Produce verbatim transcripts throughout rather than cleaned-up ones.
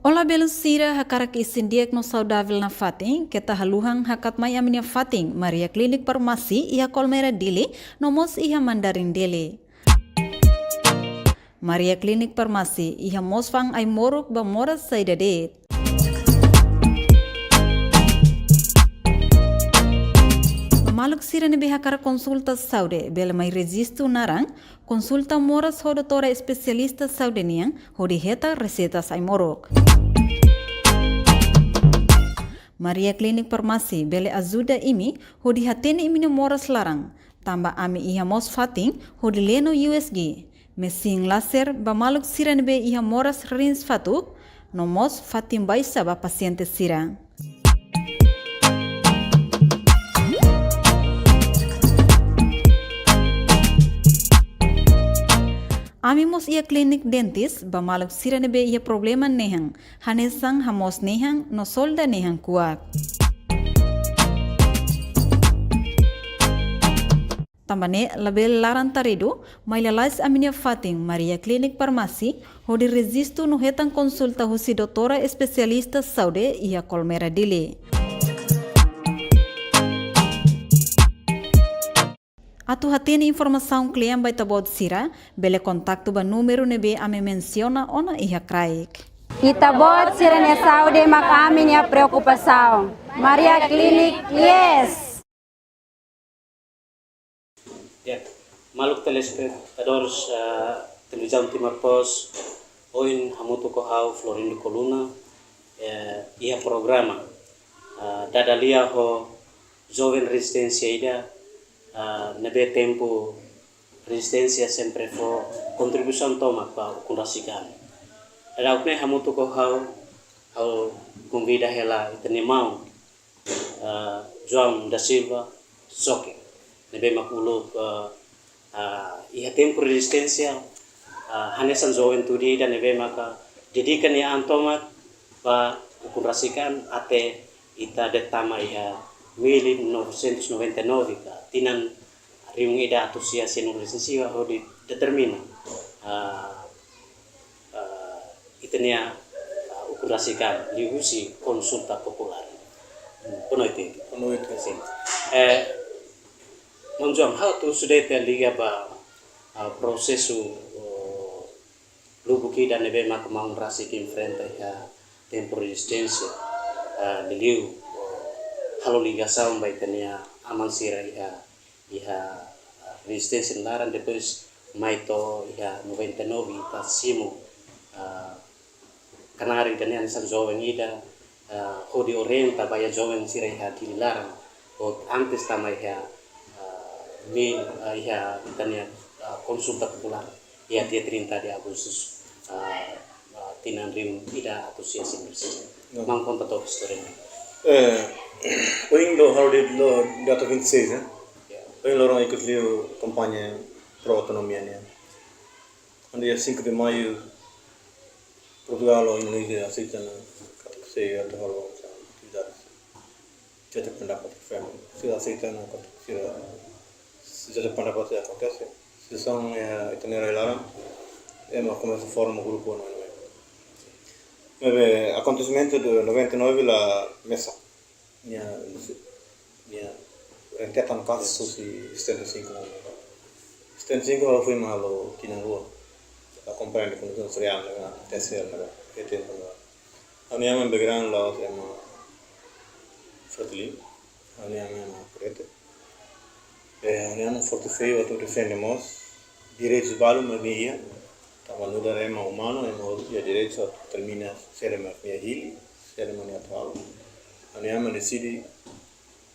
Olá belun sira, hakarak isin di'ak no saudavel nafatin, keta haluha hakat mai ami-nia fatin Maria Clinic Farmasi iha Colmera Dili, no mós iha Mandarin Dili. Maria Clinic Farmasi iha mós fa'an ai-moruk ba moras saida de'it. Ba maluk sira ne'ebé hakarak konsulta saúde, bele mai rejistu naran, konsulta moras ho doutora espesialista saúde nian, hodi hetan reseitas ai-moruk. Maria Clinic Farmasi bele ajuda imi hodi hatene imi-nia moras laran, tanba ami iha mós fatin hodi lee no U S G, mesin laser ba maluk sira ne'ebé iha moras rins fatuk, no mós fatin baixa ba pasiente sira. Ami mós iha klinik dentis ba maluk sira ne'ebé iha problema nehan, hanesan hamoos nehan no solda nehan kuak. Tanba ne'e labele laran taridu, mai lalais ami-nia fatin Maria Clinic Farmasi, hodi rejistu no hetan konsulta husi doutora espesialista saúde iha Colmera Dili. Atu hatene informasaun kle'an ba ita-boot sira, bele kontaktu ba númeru ne'ebé ami mensiona ona iha kraik. Ita-boot sira-nia saúde mak ami-nia preokupasaun. Maria Clinic, yes! Ya, maluk telespetadores, eh, Televizaun Timor Post, ohin hamutuk ho ha'u Florindo Coluna, eh, iha programa, eh, Dada Lia ho joven rezisténsia ida, eh, ne'ebé tempu rezisténsia sempre fó kontribuisaun tomak ba ukun rasik an. Dadaun ne'e hamutuk ho ha'u, ha'u konvida hela ita-nia maun, eh, João da Silva Soke, ne'ebé mak uluk, eh, eh, iha tempu rezisténsia, eh, hanesan juventude ida ne'ebé maka dedika nia an tomak ba ukun rasik an até ita de'it tama iha mil novecentos e noventa e nove ka tinan rihun ida atus sia sianulu-resin-sia hodi determina, eh, eh, ita-nia, eh, ukun rasik an liuhusi konsulta populár. Hmm, boa noite. Boa noite. Sin. Eh, maun João, ha'u atu husu de'it liga ba, eh, prosesu, eh, lubuk ida ne'ebé maka maun rasik enfrenta iha tempu rezisténsia, eh, liuliu, eh, halo ligasaun ba ita-nia aman sira iha iha, ah, rezisténsia nia laran, depois mai to'o iha noventa e nove ita simu, ah, knaar ida ne'e hanesan joven ida, ah, hodi orienta ba iha joven sira iha Dili laran, hodi antes tama iha, ah, mi, ah, iha ita-nia, ah, konsulta populár iha dia trinta de Agustus, ah, ah, tinan rihun ida atus sia sianulu-resin-sia. Ya. Maun konta took istória ne'e. Eh, ohin loron ha'u de'it loron data vinte e seis, eh? Ya. Ohin loron ikus liu kampaña pro autonomia nian. Kuandu dia cinco de maio, Portugal ho Indonézia aseita ona katak sei atu halo atividade. Jajak pendapat family. Sira aseita ona katak sira, jajak pendapat sei akontese. Situasaun iha ita-nia rai laran, ema komesa forma grupu no, no. Maibé akontesimentu de noventa e nove la mesak. Nia, nia rentetan kazu husi setenta e cinco. Setenta e cinco ha'u foin mak halo tinan rua. La komprende kondisaun reál ne'ebé akontese ne'ebá, iha tempu ne'ebá. Ha'u-nia aman background la'ós ema Fretilin, ha'u-nia aman ema Porete. Eh, ha'u-nia aman forte feiu atu defende mós direitus balu mak nia iha. Tanba nu'udar ema umanu, ema hotu iha direitu atu determina saida mak nia hili, saida mak nia atu halo. Ha'u-nia aman deside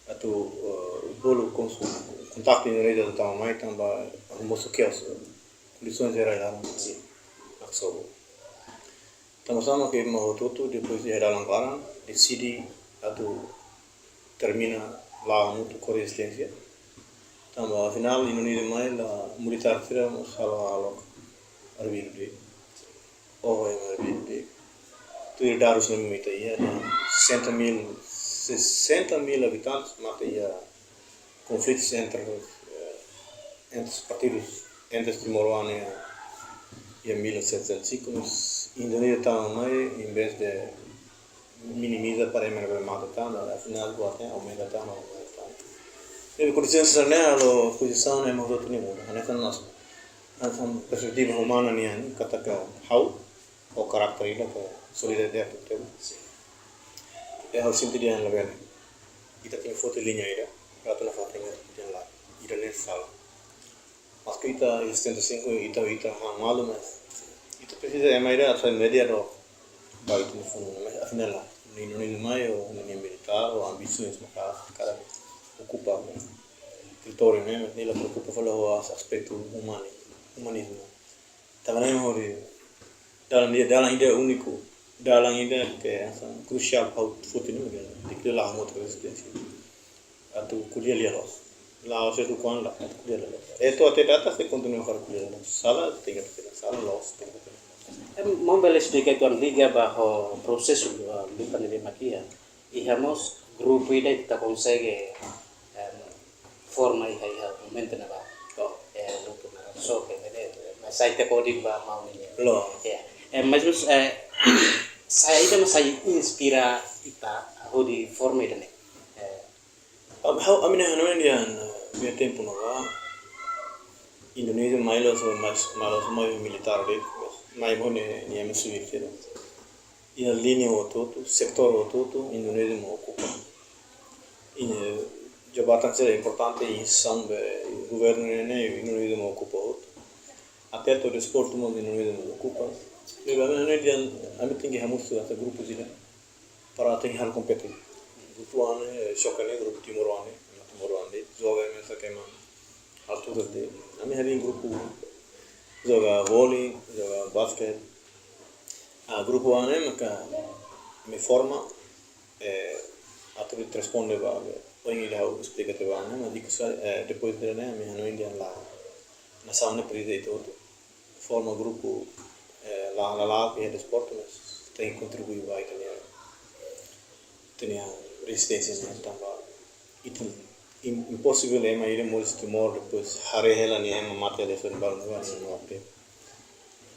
atu, eh, bolu konsu-, kontaktu Indonézia atu tama mai, tanba atu mosu kios, kondisaun jerál laran mak sobu. Tanba sá mak ema hotu-hotu, depois de dalan laran, deside atu termina la'o hamutuk ho rezisténsia. Tanba afinál Indonézia mai la militár sira mós halo, halo arbiru de'it. Oho, ema arbiru de'it. Tuir dadus ne'ebé ita iha, sessenta mil, sessenta mil habitantes mate iha konflitus entre, eh, entre partidus, entre timoroan iha, iha mil novecentos e setenta e cinco, mas Indonézia tama mai, em vez de minimiza para ema bele mate tan, afinál buat ne'e aumenta tan, aumenta tan. Ne'ebé kondisaun sira-ne'e halo pozisaun ema hotu-hotu nia muda. Hanesan mós, hanesan perspetiva umana nian, katak ha'u ho karakter ida ke solidariedade tebes. Ha'u sente dehan labele. Ita tenke foti liña ida, atu nafatin ita tenke la. Ida-ne'e sala. Maske ita setenta e cinco, ita, ita han malu, mas ita presiza ema ida atu sai mediadór ba ita-nia funu, mas afinál la, nia, nia, nia mai ho nia militár, ho ambisaun, maka kada vez okupa territóriu ne'e, mas nia la preokupa fali ho as-, aspetu umani-, umanizmu. Tanba ne'e hodi dalan ida, dalan ida úniku, dalan ida ke hanesan krusiál para foti ne'e, di'ak liu la hamutuk rezisténsia. Atu ko'alia lia loos. La'ós atu kuan la, atu ko'alia lia loos. Atu até data sei kontinua hakarak ko'alia lia loos. Sala tenke atu ko'alia, sala loos tenke atu ko'alia. Em, maun bele esplika uitoan liga ba ho prosesu, eh, luta ne'ebé mak iha. Iha mós grupu ida ita konsege, em, forma iha, iha momentu ne'ebá. Oh. Eh, grupu naran Xoke, ne'e, mas sai te kodi ba maun ne'e. Loos. Ya. Eh, mas, mas, eh, saida mak sai inspira ita hodi forma ida-ne'e. Eh, Am-, ha'u, ami-nia hanoin dehan, eh, iha tempu ne'ebá, Indonézia mai loos, mai, mai loos, mai militár de'it, mai ho nia, nia ema sivíl sira. Iha liña hotu-hotu, setór hotu-hotu, Indonézia mak okupa. Iha jabatan sira importante, iha sambe, governu ne'e, Indonézia mak okupa hotu. Até desportu mós Indonézia mak okupa. Ne'ebé ami hanoin dehan, ami tenke hamosu hanesan grupu sira para tenke halo kompete. Grupu ida ne'e, eh, Xoke ne'e, grupu timoroan ne'e, ema timoroan de'it, joga ema sira ke ema altura de'it. Ami harii grupu joga voli, joga basket. Ah, grupu ida ne'e maka ami forma, eh, atu responde ba, ba, ohin ida ha'u esplika tiha ona, mas ikus, eh, depois de ne'e, ami hanoin dehan la, nasaun ne'e presiza ita hotu forma grupu, eh, la, la, la, iha desportu, mas tenke kontribui ba ita-nia, ita-nia rezisténsia ne'e tanba ita im-, imposivel ema ida moris Timor, depois haree hela nia ema mate, depois balu ne'e, balu ne'e mate.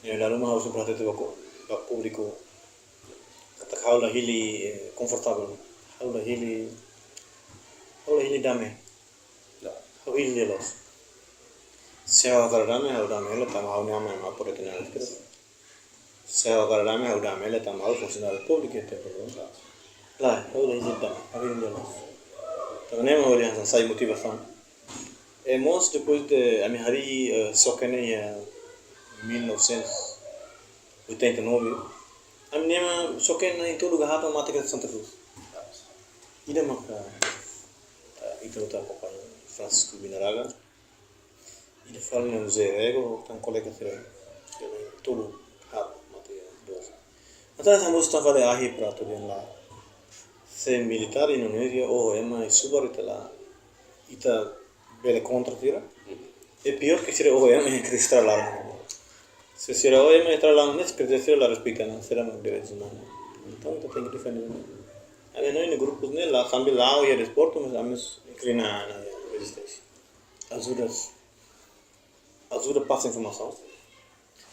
Ne'e dala ruma ha'u sempre hatete ba ko-, ba públiku, katak ha'u la hili, eh, konfortavel. Ha'u la hili, ha'u la hili dame. Ha'u hili lia loos. Se ha'u hakarak dame, ha'u dame hela, tanba ha'u-nia aman ema pode tene alas kedas. Se ha'u hakarak dame, ha'u dame hela, tanba ha'u funsionáriu públiku iha tempu ne'ebá. Lae, ha'u la hili dame, ha'u hili lia loos. Tanba ne'e mak hodi hanesan sai motivasaun. E mós depois de ami harii, eh, Xoke ne'e iha mil novecentos e oitenta e nove. Ami-nia ema Xoke ne'e em todo lugar, mate ke Santa Cruz. Ida maka, eh, ita hotu akompaña Francisco Binaraga. Ida fali ne'e José Rego, tan kolega sira. Ita em todo lugar, mate doze. Entaun, ita mós ita fali ahi para atu dehan la. Se militár Indonézia oho ema iha subar ita la, ita bele kontra sira. E piór ke sira oho ema iha estrada laran. Se sira oho ema iha estrada laran, ne'e kerdizer sira la respeita ona, sira mak direitus umanus. Entaun, ita tenke defende. Ami hanoin dehan grupu ne'e la, sambil la'o iha desportu, mas ami iha rezisténsia. Ajuda, ajuda pasa informasaun.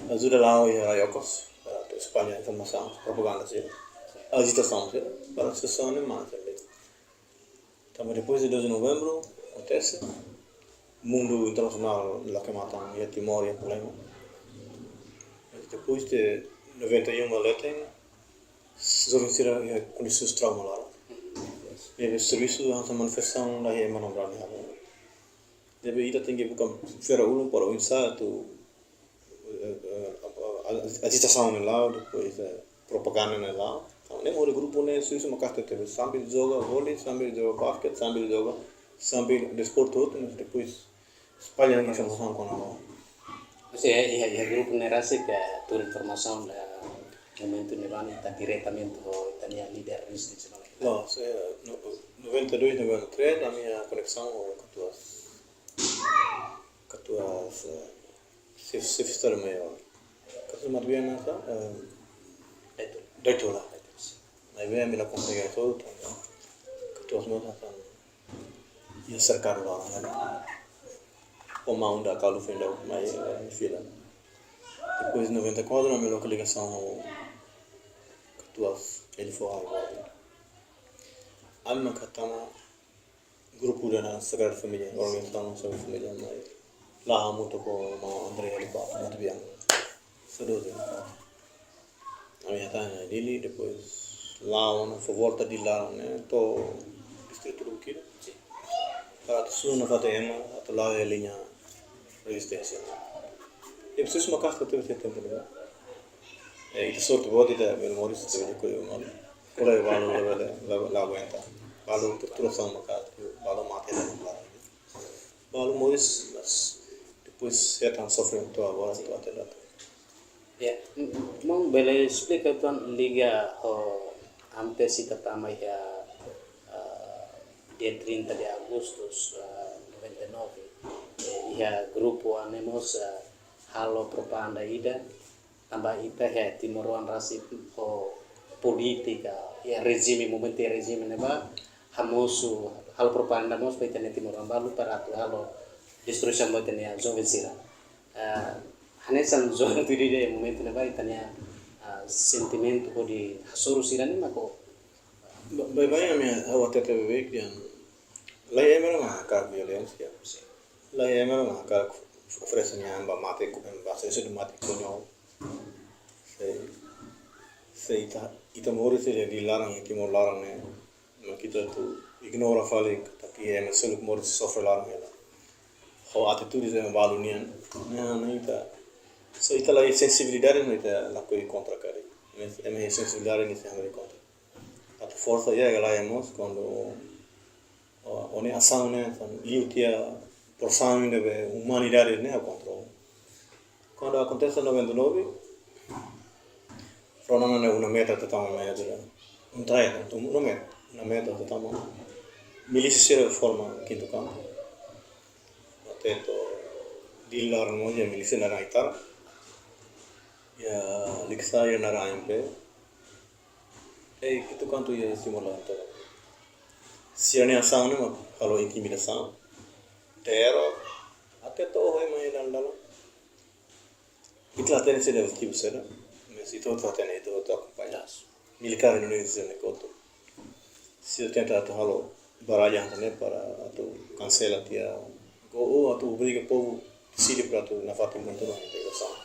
Ajuda la'o iha rai okos, para atu espalla informasaun, propaganda sira, ajitasaun sira, para situasaun ne'e mansa. Tanba depois de doze de novembro, akontese, mundu internasionál la ke matan, iha Timor, iha problema. Mas depois de noventa e um ba leten, joven sira iha kondisaun trauma laran. Ne'ebé servisu hanesan manifestasaun la iha ema namrani halo. Ne'ebé ita tenke buka fera ulun para oinsá atu, eh, eh, ajitasaun ne'e la'o, depois, eh, propaganda ne'e la'o. Entaun, ne'e mós grupu ne'e servisu maka'as tebes, sambil joga voli, sambil joga basket, sambil joga, sambil desportu hotu, mas depois espalla informasaun kona-ba. Maibé iha, iha grupu ne'e rasik, eh, tuur informasaun, eh, momentu ne'ebá ita diretamente ho ita-nia líder institusionál. Loos, eh, no, noventa e dois, noventa e três, ami iha koneksaun ho katuas, katuas, eh, xef, xefe Estadu Maiór. Katuas Matuiana sa, eh, Daitula. Daitula. Maibé ami la konsege atu, katuas mós hanesan iha serkadu laran. Uma unda kalu fenda mai, eh, fila. Depois noventa e quatro, ami loke ligasaun ho katuas Elifo Ai. Ami mak hatama grupu ida Sagrada Família, organizasaun Sagrada Família, mai la'o hamutuk ho maun André Helipa, Matubian. Saudade. Ami hatama iha Dili, depois la'o ona, fó volta Dili laran ne'e, to'o distritu Luquira. Para atu sunu nafatin ema, atu la'o iha liña rezisténsia. E presiza maka'as ka teve tempu ne'ebá. E ita sorte boot ita, meu moris, teve de koyo mal. Kola balu la, la, la, la aguenta. Balu tortura sama ka, balu mate la, la. Balu moris, mas depois hetan sofrimentu agora, to'o até data. Ya, m-, maun bele esplika tan liga ho antes ita tama iha, ah, dia trinta de Agustus, ah, noventa e nove, eh, iha grupu ne'e mós, ah, halo propaganda ida, tanba ita iha timoroan rasik ho polítika, iha rejime, momentu iha rejime ne'ebá, hamosu, halo propaganda mós ba ita-nia timoroan balu para atu halo destruisaun ba ita-nia joven sira. Ah, hanesan joven tuir ida iha momentu ne'ebá ita-nia, ah, sentimentu hodi hasoru sira-ne'e mak ho. Ba-, baibain ami ha'u hatete beibeik dehan, laiha ema mak hakarak violénsia. Laiha ema mak hakarak oferese nia an ba mate, ba servisu de mate konyol. Se, se ita, ita moris iha Dili laran, iha Timor laran ne'e, mak ita atu ignora fali katak iha ema seluk moris sofre laran hela. Ho atitude ema balu nian. Ne'e, ne'e ita, se ita laiha sensibilidade, ne'e ita lakohi kontra karik. Ema, ema iha sensibilidade ne'e sei hamriik kontra. Atu forsa iha, iha laiha mós, kuandu o, o-nia asaun ne'e, liu tiha porsaun ne'ebé umanidade ne'e ha'u kontrola. Kuandu akontese noventa e nove, rona ona ne'e UNAMETA atu tama mai atu. UNTAE, UNAMETA, UNAMETA atu tama. Milísia sira forma Kintu Kantu. Até to'o Dili laran mós iha milísia naran Aitara. Iha Likisá iha naran A M P. Eh, Kintu Kantu iha Timor laran tomak. Sira-nia asaun ne'e mak halo intimidasaun, teror, até to'o ohin mai dalan-dalan. Ita la hatene se leva tipu seda, mas ita hotu hatene, ita hotu akompaña. Militár Indonézia ne'e kotu. Sira tenta atu halo baralla hanesan ne'e para atu kansela tiha, ou, ou atu obriga povu deside para atu nafatin kontinua integrasaun.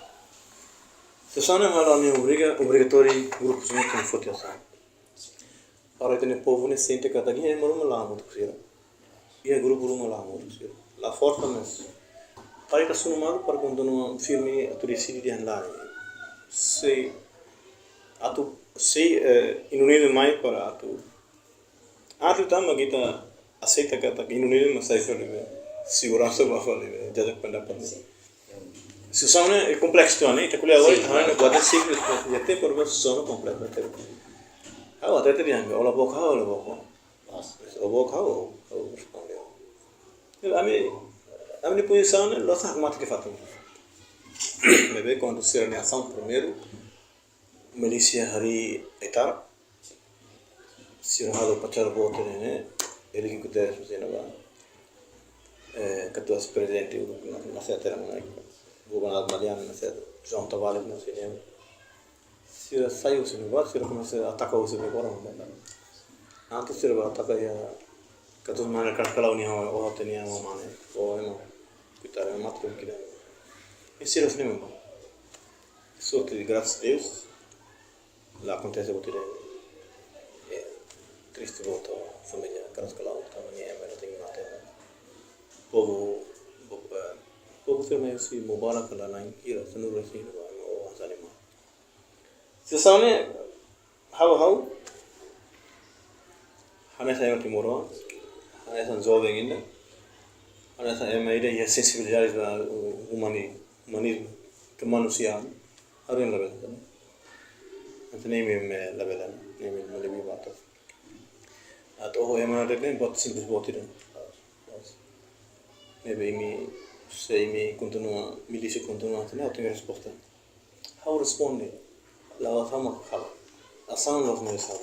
Situasaun ne'e halo ami obriga, obrigatóriu grupu sira atu foti asaun. Para ita-nia povu ne'e sente katak iha ema ruma la'o hamutuk ho sira. Iha grupu ruma la'o hamutuk ho sira. La forsa, mas para ita sunu malu para kontinua firme atu deside dehan lae. Se atu, se, eh, Indonézia mai para atu. Atu tama ita aseita katak Indonézia mak sai fali be seguransa ba fali be jajak pendapat ne'e. Situasaun ne'e kompleksu, ne'e ita ko'alia agora, sin, ita hanoin klaru, buat simples, mas iha tempu ne'ebá situasaun ne'e kompleksu, ne'e. Ha'u hatete dehan, ó la book ha'u, ó la book ó. Ó book ha'u, ha'u responde. Ami, ami-nia pozisaun ne'e la'ós hakmatek fatin. Maibé kuandu sira-nia asaun primeiru, milísia harii Aitara, sira halo upacara boot ne'e, Henrique Guterres mós iha ne'ebá. Eh, katuas prezidente, na, na Serra Terra, na, Governadór Maliana, na Serra, João Tavares, na Serra. Sira sai husi ne'ebá, sira komesa ataka husi ne'ebá, orang. Antes sira bá ataka iha katuas mane Karakalau nia, o, o, tenia uma mane, o, ema, kuitar, ema matu kida. E sira husi ne'ebá. Sorte, graças a Deus, la akontese buat ida. Eh, triste buat ba família Karakalau, tanba nia ema la tenke mate. Povu, bo-, eh, povu sira mai husi Mubara ka la na'in hira, sanulu-resin-lima, o, hanesan ne'e mak. Situasaun ne'e, ha'u, ha'u, hanesan ema timoroan, hanesan joven ida, hanesan ema ida iha sensibilidade ba umani-, umanizmu, kemanusiaan, ha'u dehan labele, ne'e. Entaun ne'e imi, imi labele, ne'e imi, imi lebih batas. Atu oho ema dehan buat simples buat ida. Ne'ebé imi, se imi kontinua, milísia kontinua, ne'e ha'u tenke resposta. Ha'u responde, la'ós ha'u mak halo. Asaun la'ós ne'e asaun.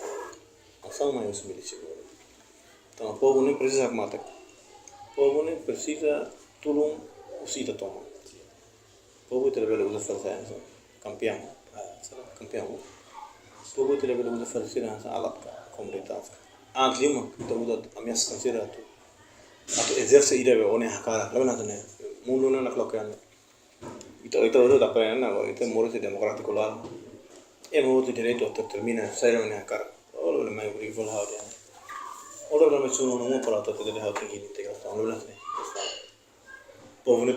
Asaun mai husi milísia. Entaun, povu ne'e presiza hakmatek. Povu ne'e presiza tulun husi ita tomak. Povu ita labele uza fali hanesan kampiaun. Ah, sala, kampiaun. Povu ita labele uza fali sira hanesan alat ka komoditas. Antes liu mak ita uza ameasa sira atu, atu ezerse ida be ó-nia hakarak. Labele hanesan ne'e. Mundu ne'e nakloke an. Ita, ita uza ita aprende ona, ita moris iha demokrátiku laran. Ema hotu iha direitu atu determina saida mak nia hakarak. Ó labele mai obriga fali ha'u dehan. Ó labele mai sunu ona uma para atu hatete dehan ha'u tenke integrasaun. Labele hanesan ne'e. Povu ne'e,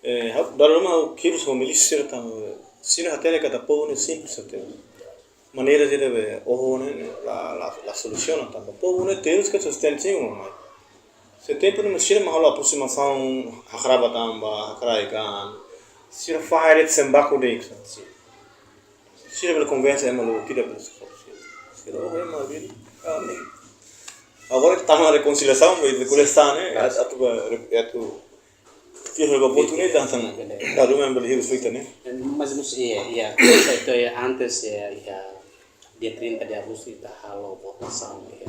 eh, ha'u, dala ruma ha'u hirus ho milísia sira tanba sira hatene katak povu ne'e simples até. Maneira sira be oho ne'e la, la, la solusiona tanba povu ne'e terus ke sustenta sin uma mai. Se tempu ne'e sira mak halo aprosimasaun hakraba tanba, hakrai kan. Sira fahe de'it sem baku de'it. Sira bele konvense ema lubuk ida bele suporta sira. Sira oho ema bele. Ami. Agora ita tama rekonsiliasaun, be, be kolesa ne'e, atu ba, atu. Tira ba oportunidade, tan. Dala ruma bele hirus feita ne'e. Mas, mas, iya, iya. Itu ya, antes ya, iya. Dia trinta de agosto ita halo votasaun, iya.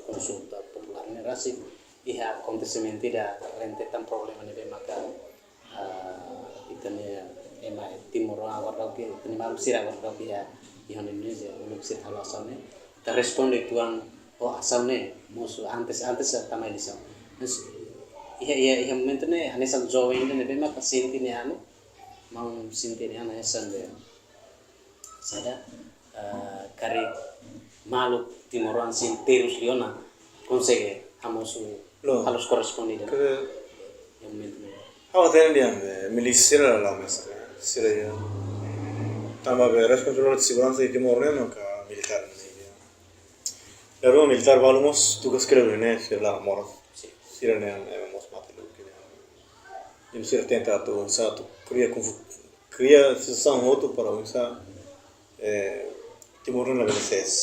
Konsulta populár ne'e rasik, iya, akontesimentu ida rentetan problema ne'ebé maka ah, ita-nia ema Timor agora daudaun, ita-nia maluk sira agora daudaun iha, iha Indonézia, uluk sira halo asaun ne'e, ita responde uitoan ho asaun ne'e, mosu antes, antes tama eleisaun. Mas iha, iha, iha momentu ne'e, hanesan joven ne'ebé maka sente nia anu, maun sente nia anu hanesan be saida, eh, karik maluk timoroan sira terus liu ona konsege hamosu. Loos. Halo korresponde. Ke iha momentu ne'e. Ha'u hatene dehan, eh, milísia sira la mesak, sira iha. Tanba be responsabilidade seguransa iha Timor ne'e maka militár ne'e. Dala ruma militár balu mós tugas kira ne'e sira la moras. Sin. Sira ne'e, eh, mós mate lubuk ne'e. Entaun sira tenta atu, oinsá atu kria konfu-, kria situasaun hotu para oinsá, eh, Timor ne'e labele ses.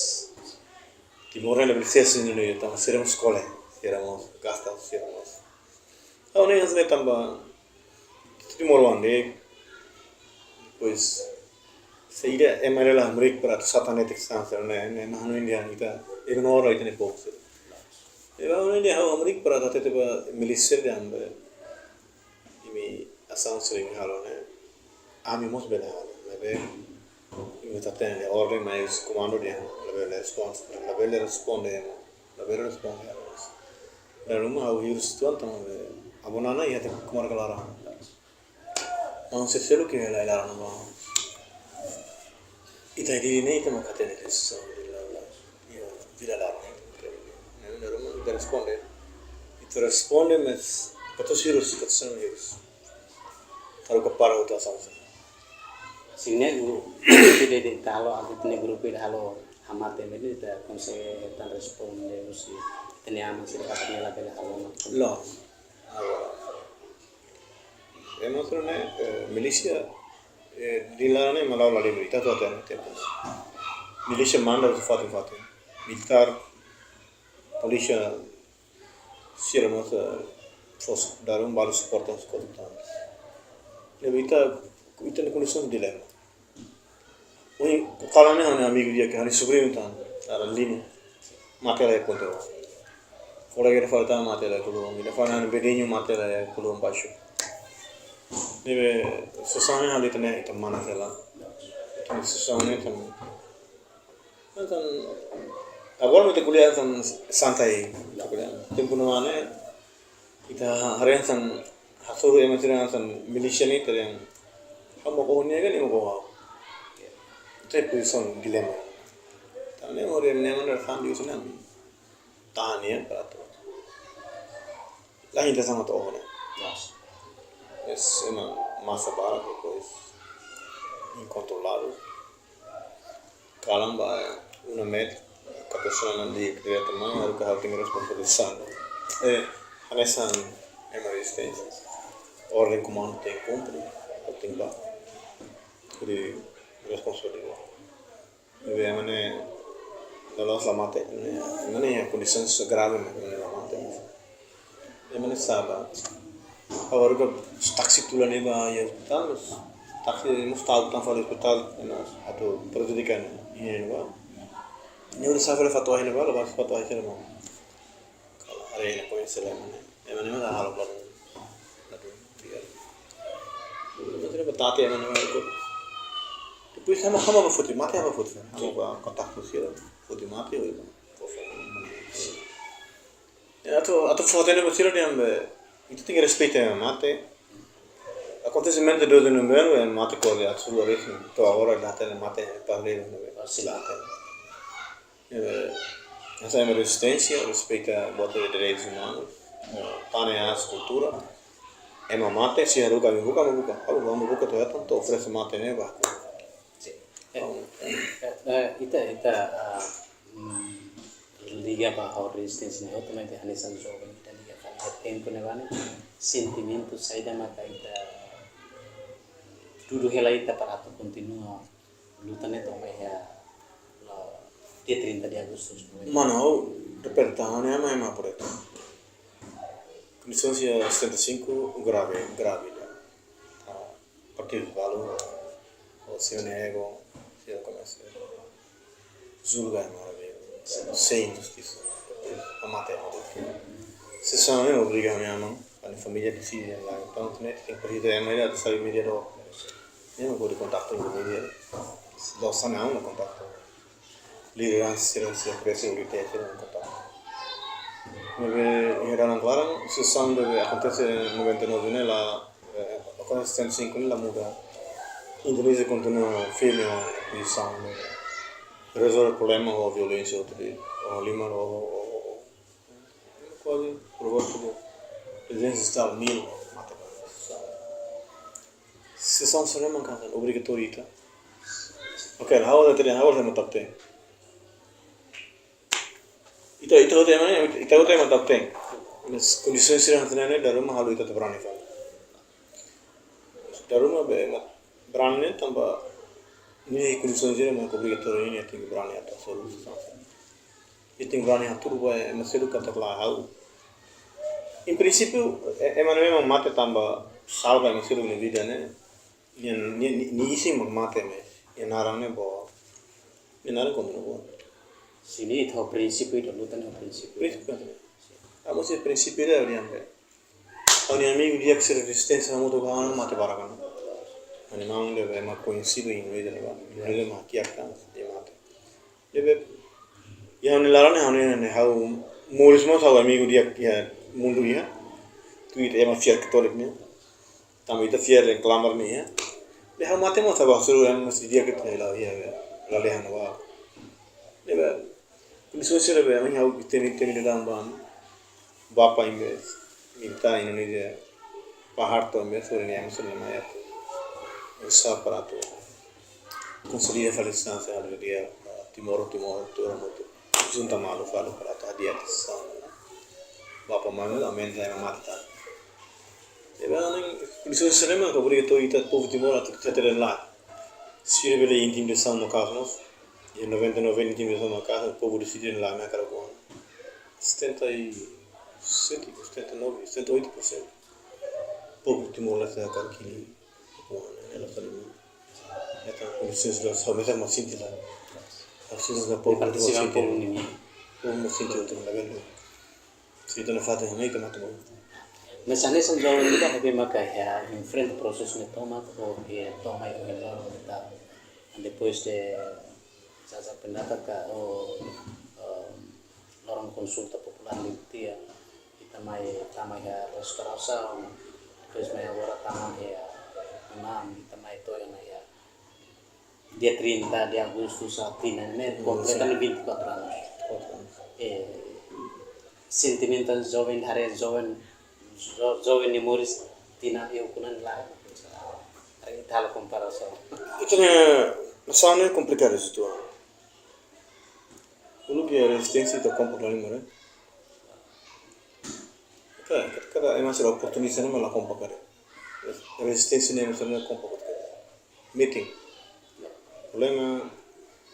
Timor ne'e labele ses, ne'e, ne'e, entaun sira mós kole, sira mós gasta, sira mós. Ha'u ne'e hanesan ne'e tanba Timor wan de, depois, saida ema ne'e la hamriik para atu satan netik sansa, ne'e, ne'e, ema hanoin dehan ita ignora ita-nia povu sira. Ema hanoin dehan ha'u hamriik para atu hatete ba milísia dehan be imi asaun sira imi halo ne'e, ami mós bele halo. Maibé imi atu hatene orden, mas komandu dehan labele respons-, labele responde, labele responde. Dala ruma ha'u hirus uitoan tanba be Abonana iha ita-nia komarka laran. Maun sira seluk iha laran ba. Ita iha Dili ne'e ita maka hatene ke so di la la. Iha vila laran. Ne'e, ne'e, ne'e, ita responde. Ita responde, mas katuas hirus, katuas hirus. Haruka para hotu asaun sira. Sin ne'e, grupu ida, ita halo, ita-nia grupu ida halo hamate, maibé ita konsege hetan responde, husi ita-nia aman sira katak nia labele halo ona. Loos. Agora, ema sira ne'e, eh, milísia, eh, Dili laran ne'e ema la'o la livre, ita atu hatene tempu. Milísia manda husi fatin-fatin. Militár, polísia, sira mós, eh, fó su-, dala ruma balu suporta, suporta. Ne'ebé ita, ita-nia kondisaun dilema. Ohin, kalan ne'e ha'u-nia amigu di'ak, ha'u-nia subriñu tan, naran Lino. Mate lai kontra. Kolega ida fali tan mate lai Kuluan. Ida fali ha'u-nia viziñu mate lai Kuluan Baixu. Ne'ebé situasaun ne'e ha'u dehan ne'e ita mana sela. Ita situasaun ne'e tan, tan, agora ita ko'alia tan santai, ita ko'alia. Tempu ne'ebá ne'e, ita haree hanesan hasoru ema sira hanesan milísia ne'e ita dehan. Ha'u mak oho nia ka nia mak oho ha'u. Ita iha pozisaun dilema. Tanba ne'e ema ne'e mak hanesan di usun ami. Tahan nia para atu. Lain ita sama to oho ne'e. Yes. Yes, ema masa barak, depois inkontroladu. Kalan ba UNAMET, katorze anos di kriatura mai, haruka ha'u tenke responsabiliza. Eh, hanesan ema rezisténsia. Orden komandu tenke kumpre, ha'u tenke ba. Hodi responsabiliza. Ne'ebé ema ne'e, la loos la mate, ne'e, ema ne'e kondisaun grave, ema ne'e la mate. Ema ne'e sala. Agora ke táksi tula ne'e ba iha ospitál, mas táksi mós tau tan fali ospitál, ne'e atu prejudika ne'e, ne'e ba. Ne'e udah safra fatuha ne'e ba, la ba fatuha ne'e ba. Kalan haree ne'e koñese la ema ne'e. Ema ne'e mós halo plan. Ladún, tiga. Ne'ebé tati ema ne'e ko. Depois ha'u, ha'u ba foti mate, ha'u ba foti. Ha'u ba kontaktu sira, foti mate, oi. Atu, atu foti ne'e ba sira dehan be, ita tenke respeita ema mate. Akontesimentu doze de novembru, ema mate kole atsuru aresin, to'o agora ita hatene mate, pardil, ne'ebé. Sim. Eh, ema rezisténsia, respeita buat direitus umanus, eh, tane, aas, kultura. Ema mate, se haruka ami buka, ami buka. Ha'u, ami buka to'o hetan, to'o oferese mate ne'e ba. Sim. Eh, eh, eh, ita, ita, ah, mm, liga ba ha'u rezisténsia ne'e, otomatikamente hanesan joven, ita liga ba tempu ne'ebá ne'e, sentimentu saida maka ita dudu hela ita para atu kontinua luta ne'e to'o mai iha dia trinta de agosto. Mano, ha'u, de verdade, ne'e ema, ema por eto. Kondisaun iha setenta e cinco grave, grave ida. Ah, partidu balu, o seu nego, seu komesa julga ema, sem injustisa, a mate ema. Sesaun ne'e obriga ami, ami, ami família deside la, entaun ne'e tenke presiza ema ida atu sai mediadór. Ne'e ema pode kontaktu ho mídia, la sai ne'e kontaktu. Lideransa sira, sira presiza uri tete ne'e kontaktu. Ne'ebé iha dalan klaran, sesaun ne'ebé akontese noventa e nove ne'e la, eh, akontese setenta e cinco ne'e la muda. Indonézia kontinua firme ho pozisaun ne'e. Rezolve problema ho violénsia, outro dia, ho lima, ho, ho, ho, ho, kuaze por volta de trezentos e tal mil mate. Sesaun sira-ne'e mak obrigatóriu ita. Ok, ha'u atu hatene, ha'u atu hatene. Ita, ita hotu ema, ita hotu ema atu hatene. Mas kondisaun sira-ne'e dala ruma halo ita atu brani fali. Dala ruma be ema brani ne'e tanba ne'e kondisaun sira mak obrigatóriu, nia tenke brani atu hasoru. Nia tenke brani hatudu ba ema seluk katak la ha'u. Em princípio, e-, ema ne'e mak mate tanba salva ema seluk nia vida ne'e. Nia, nia, nia, nia isin mak mate, mas nia naran ne'e boot. Nia naran kontinua boot. Sim, ne'e ita-nia prinsípiu, ita luta ne'e prinsípiu. Prinsípiu. Ha'u mós iha prinsípiu ida, ha'u-nia amigu, ha'u-nia amigu di'ak sira rezisténsia hamutuk ho ha'u mate barak ona. Ha'u-nia maun ne'ebé ema koñesidu iha Indonézia ne'ebá. Indonézia mak kiak tan, nia mate. Ne'ebé, iha ha'u-nia laran ne'e, ha'u-nia, ne'e, ha'u moris mós ha'u amigu di'ak iha mundu iha. Tuir ema fiar Katólika nian. Tanba ita fiar dehan klamar nian iha. Dehan ha'u mate mós ha'u hasoru, ema mós di'ak ita la iha, la lalehan ba. Ne'ebé, kondisaun sira be, ami ha'u temi, temi dehan ba, bapa ne'ebé militár Indonézia, Pak Harto ne'ebé, sore ne'e ami sore mai atu. Esa para atu konsolida fali sesaun, halo di'ak, ah, Timor, Timor, Timor, motu. Junta malu fali para atu hadi'a sesaun. Bapa maun, amen, ema mate tan. Ne'ebé, ne'e kondisaun sira-ne'e mak obriga ita, povu Timor, atu hatene lai. Sira bele intimidasaun maka'as mós. Iha noventa e nove intimidasaun maka'as, povu deside la, ne'e hakarak kuan. Setenta e sete, setenta e nove, setenta e oito por cento. Povu Timor-Leste hakarak kili kuan, ne'e la sai. Ita kondisaun sira, só mesa mas sente la. Así es la povu Timor-Leste. Povu mós sente outro, la verdade. Ita-nia fatin ne'e ita mate boot. Mas hanesan joven ida, ne'ebé maka iha enfrenta prosesu ne'e tomak, ou iha tomak iha loron ita. Depois de, sá, sá, pendapat ka, ou, eh, loron konsulta populár liu tiha, ita mai tama iha restaurasaun, depois mai agora tama iha memang, ita mai to'o iha dia trinta de agosto, sá, tinan ne'e, mm, kompleta, sim, vinte e quatro anos. Vinte e quatro anos. Eh, sentimentu joven, haree joven, jo-, joven nia moris tinan iha ukun-an laran. Haree ita halo komparasaun. Ita-nia nasaun ne'e komplikadu situasaun. Uluk iha rezisténsia ita kompak la halimar, eh. Kada, kada, kada ema sira oportunista ne'e mak la kompak, kada. Rezisténsia ne'e ema sira ne'e kompak, kada. Meeting. Problema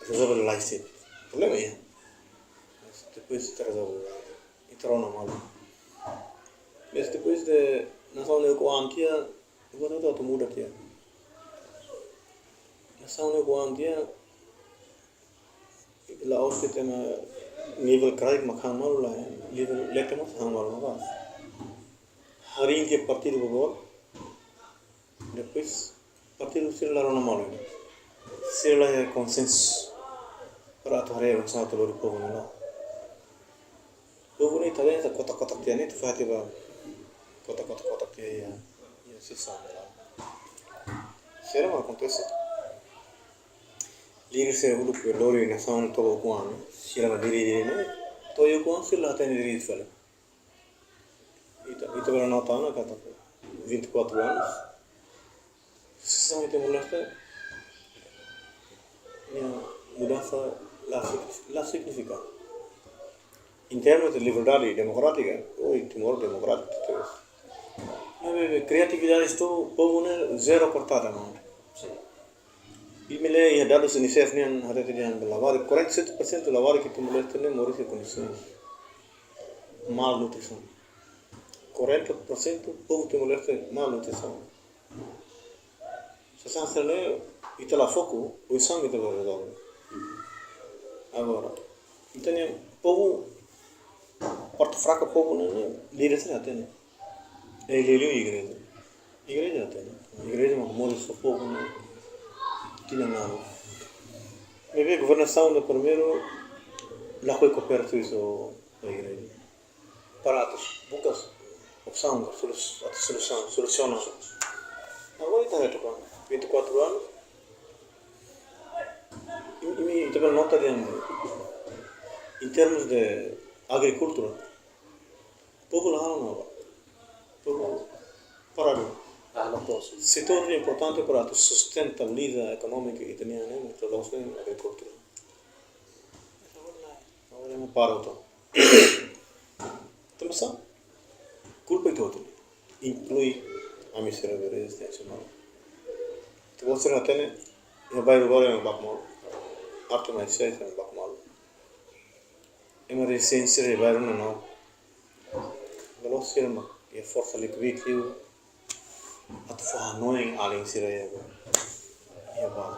rezolve la iha. Problema iha. Mas depois ita rezolve. Ita rona malu. Mas depois de nasaun ne'e kuandu iha, buat hotu atu muda tiha. Nasaun ne'e kuandu iha, la'ós de'it ema nivel kraik mak han malu lae, nivel leten mós han malu maka'as. Harii tiha partidu boboot, depois Partidu sira la rona malu. Sira la iha konsensu para atu haree oinsá atu lori povu ne'e, la. Povu ne'e ita haree, ita kotak-kotak tiha ne'e, ita fahe tiha ba kotak-kotak-kotak tiha iha, iha sisa ne'e, la. Sira mak akontese. Líder sira uluk lori nasaun to'o ukun an, sira la dirije ne'e, to'o ukun an sira la hatene direitu fali. Ita, ita bele nota ona katak vinte e quatro anos, sira mai Timor-Leste, nia mudansa la sig-, la signifika. Em termos de liberdade demokrátika, oi, Timor demokrátiku, terus. Maibé, kriatividade iha povu ne'e zero, kortada, não. Imi lee iha dadus UNICEF nian, hatete dehan labarik, quarenta e sete por cento labarik iha Timor-Leste ne'e moris iha kondisaun malnutrisaun. Quarenta por cento povu Timor-Leste malnutrisaun. Sasán sira-ne'e ita la foku, oinsá ita bele rezolve. Agora, ita-nia povu, parte fraku povu ne'e, ne'e líder sira hatene. Liuliu igreja. Igreja hatene. Igreja mak moris ho povu ne'e tinan anos. Maibé governasaun ne'e primeiru lakohi koopera servisu ho igreja. Para atu buka opsaun, solus-, atu solusaun, solusiona. Agora ita haree to'ok, vinte e quatro anos. Imi, imi, ita bele nota dehan, em termos de agrikultura, povu la halo nada. Povu paradu. Ah, não posso. Setór importante para atu sustentabiliza ekonómika ita-nian ne'e, ita la'ós ne'e agrikultura. Agora ema para hotu. Tanba sá? Kulpa ita hotu. Inklui ami sira rezisténsia malu. Ita-boot sira hatene, iha bairru balu ema baku malu. Arte marsiais ema baku malu. Ema rezisténsia iha bairru ne'e, não. La'ós sira mak iha forsa likvidu atu fó hanoin alin sira iha, iha baze.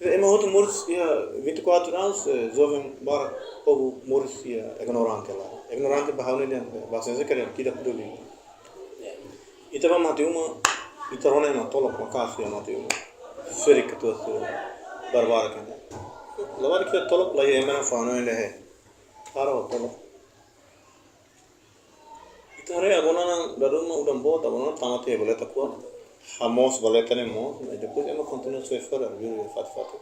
Ema hotu moris iha vinte e quatro anos, eh, joven barak, povu moris iha ignorante la. Ignorante ba ha'u-nia lian, ba sense keren, tidak peduli. Ita ba mate uma, ita rona ema tolok maka'as iha mate uma. Ferik katuas sira, barbarak ne'e. Labarik iha tolok la iha ema fó hanoin dehan para ho tolok. Ita haree agora ne'e dala ruma udan boot, agora ne'e tama tiha iha Valeta kuat. Hamoos Valeta ne'e moos, mas depois ema kontinua soe fora, juru iha fatin-fatin.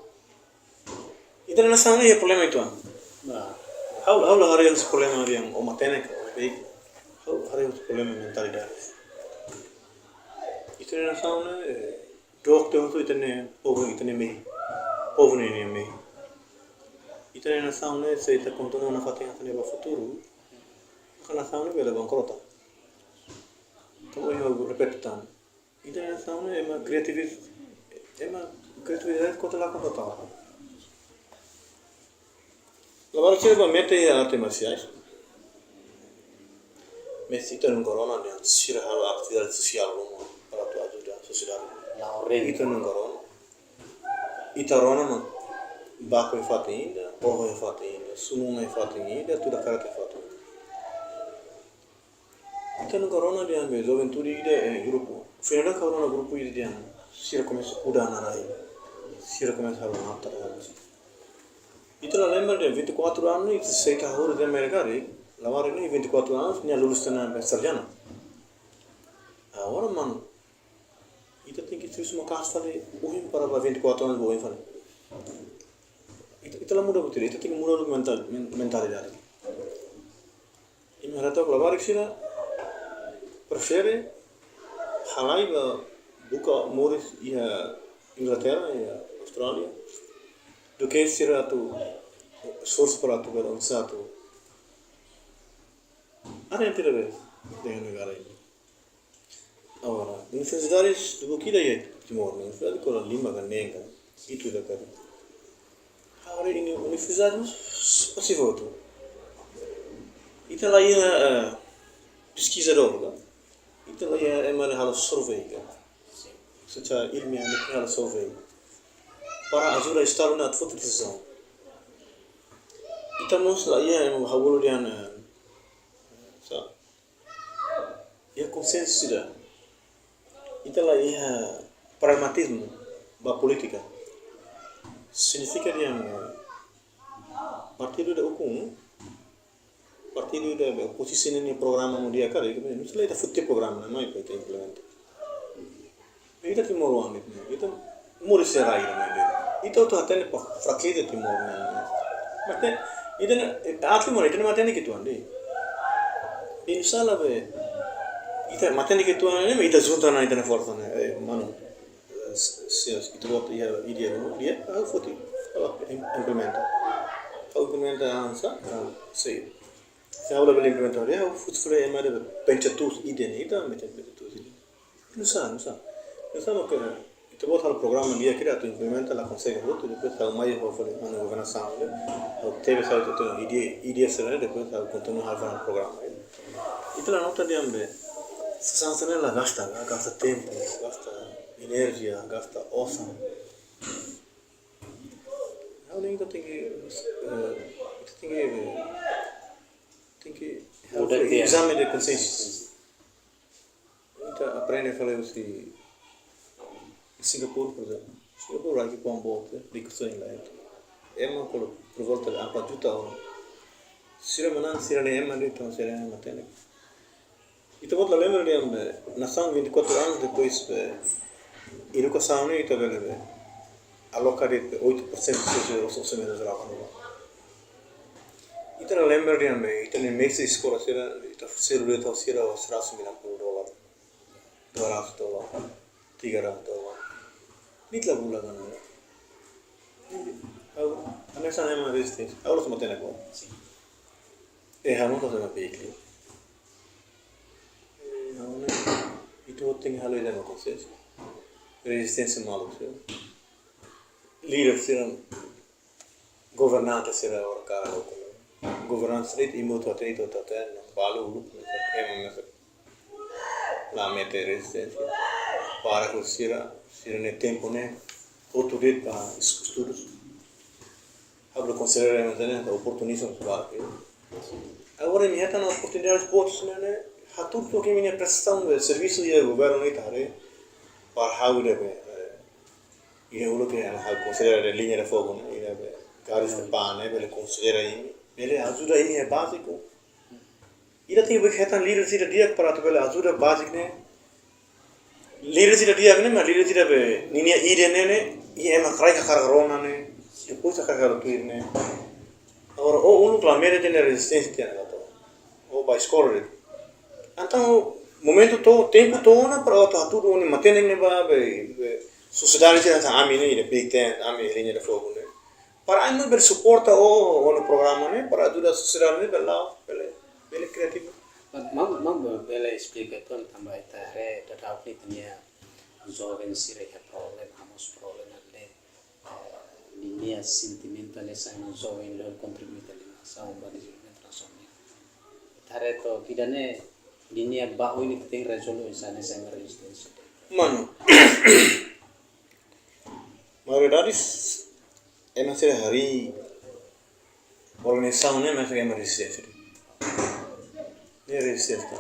Ita-nia nasaun ne'e iha problema uitoan. Nah, ha'u, ha'u la haree husi problema dehan ó matenek, ó beik. Ha'u haree husi problema mentalidade. Ita-nia nasaun ne'e, eh, dook tiha hotu ita-nia povu, ita-nia mehi. Povu ne'e nia mehi. Ita-nia nasaun ne'e, se ita kontinua nafatin hanesan ne'e ba futuru, maka nasaun ne'e bele bankrota. Tanba ha'u repete tan. Ita-nia nasaun ne'e ema kriativis-, ema kriatividade kota lakon total. Labarik sira ba mete iha arte marsiais. Mas ita nunka rona dehan sira halo atividade sosiál ruma para atu ajuda sosiedade. La, horrendo. Ita nunka rona. Ita rona mak baku iha fatin ida, oho iha fatin ida, sumuma iha fatin ida, tuda karet iha fatin ida. Ita nunka rona dehan be juventude ida, eh, grupu. Finada ka rona grupu ida dehan sira komesa kuda naran-na'in. Sira komesa halo natar. Ita la lembra dehan vinte e quatro anos, ita sei ka huru de mergari, labarik ne'e vinte e quatro anos, nia lulus tiha ona be sarjana. Agora, mano, ita tenke servisu maka'as fali ohin para ba vinte e quatro anos ba oin fali. Ita, ita la muda buat ida, ita tenke muda mental, men-, mentalidade. Imi haree to'ok labarik sira prefere halai ba buka moris iha Inglaterra, iha Austrália, duké sira atu esforsu para atu bele oinsá atu. Ada yang tidak beres dengan negara ini. Agora, universidades de Bukida iha Timor, universidade kola lima ka neen ka, hitu ida karik. Agora, iha universidade, mas pasivu hotu. Ita la iha, eh, peskizadór ka. Ita la iha ema ne'ebé halo survei ka. Secara ilmiah ne'ebé halo survei. Para ajuda Estadu ne'e atu foti desizaun. Ita mós la iha ema halo dehan, eh, sa-, iha konsensu sira. Ita la iha pragmatizmu ba polítika. Signifika dehan, eh, partidu ida ukun, partidu ida be oposisaun nia programa mundiál karik, ne'e, ne'e ita foti programa ne'e mai para ita implementa. Ita timoroan ne'e, ita moris iha rai ne'e. Ita hotu hatene ba frakeza Timor ne'e. Mas ita, ita ne'e, eh, atu mora, ita ne'e matenek uitoan de'it. Insya Allah be, ita matenek uitoan ne'e, ita junta ona ita-nia forsa ne'e, eh, manu. Eh, se, se, ita-boot iha ideia, no, dia, ha'u foti, ha'u im-, implementa. Ha'u implementa hanesan, ah, sei. Se ha'u labele implementa, dia, ha'u foti fali ema ida penca-tuus ida ne'e, ita mete penca-tuus ida. Nusá, nusá. Nusá mak ita-boot halo programa di'ak ida atu implementa la konsege hotu, depois ha'u mai ha'u fali manu governasaun ne'e. Ha'u tebe sai tu ideia, ideia sira ne'e, depois ha'u kontinua halo fali programa. Ita la nota dehan be, sasán sira ne'e la gasta, la gasta tempu, gasta enerjia, gasta osan. Ha'u hanoin ita tenke, eh, ita tenke, tenke muda halo tiha. Ezame de konsiénsia. Ita aprende fali husi Singapura, por ezemplu. Singapura, rai ki'ikoan boot, rikusoin la iha. Ema kolo por volta de empat juta orang. Sira manán, sira-nia ema de'it, entaun sira-nia ema matenek. Ita-boot la lembra dehan be, nasaun vinte e quatro anos depois be, edukasaun ne'e ita bele be, aloka de'it be oito por cento de seu orçamento geral anual. Ita la lembra dehan be, ita-nia mestre eskola sira, ita selu de'it ho sira, seratus sembilan puluh dolar, dua ratus dolar, tiga ratus dolar. Ne'e la bula kan, ya. Ha'u, hanesan ema rezisténsia. Ha'u la soma tena ko. Sin. Eh, ha'u mós la soma pekli. Eh, ha'u ne'e, ita hotu tenke halo ezame konsiénsia. Rezisténsia maluk sira. Líder sira, governante sira ora kara hotu. Governante sira ita imo tu ate, ita tu ate, balu uluk, ema mesak la mete rezisténsia. Para ku sira, sira-nia tempu ne'e hotu de'it ba es-, estudu. Ha'u la konsidera ema ne'e oportunizmu ba ke. Agora imi hetan oportunidade boot ne'e, ne'e, hatudu took imi-nia prestasaun de servisu iha governu ne'e tare. Para ha'u ida be, eh, ida uluk ke ha'u konsidera de liña de fogu ne'e, ida be garis de pan ne'e, bele konsidera imi, bele ajuda imi iha báziku. Ida tenke hetan líder sira di'ak para atu bele ajuda báziku ne'e. Líder sira di'ak ne'e, mas líder sira be, ninia ide ne'e, ne'e, i ema karik hakarak rona ne'e, depois hakarak tuir ne'e. Agora, o uluk la mete tiha rezisténsia tiha ona to. O ba eskola de'it. Entaun, momentu to'o, tempu to'o ona para o atu hatudu o-nia matenek ne'e ba, be, be, sosiedade sira hanesan ami ne'e, ida Big Tent, ami liña de fogu ne'e. Para ami bele suporta o, o-nia programa ne'e, para ajuda sosiedade ne'e, bele la'o, bele, bele kreativu. Mas, mas, mas bele esplika uitoan tanba ita haree daudaun ne'e ita-nia joven sira iha problema, mós problema de, eh, ninia sentimentu hanesan joven la kontribui ba nasaun, ba dezenvolvimentu nasionál. Ita haree took ida-ne'e, ninia ba oin ita tenke rezolve hanesan rezisténsia. Manu, maioridade ema sira harii organizasaun ne'e, mas ema rezisténsia. Ne'e rezisténsia.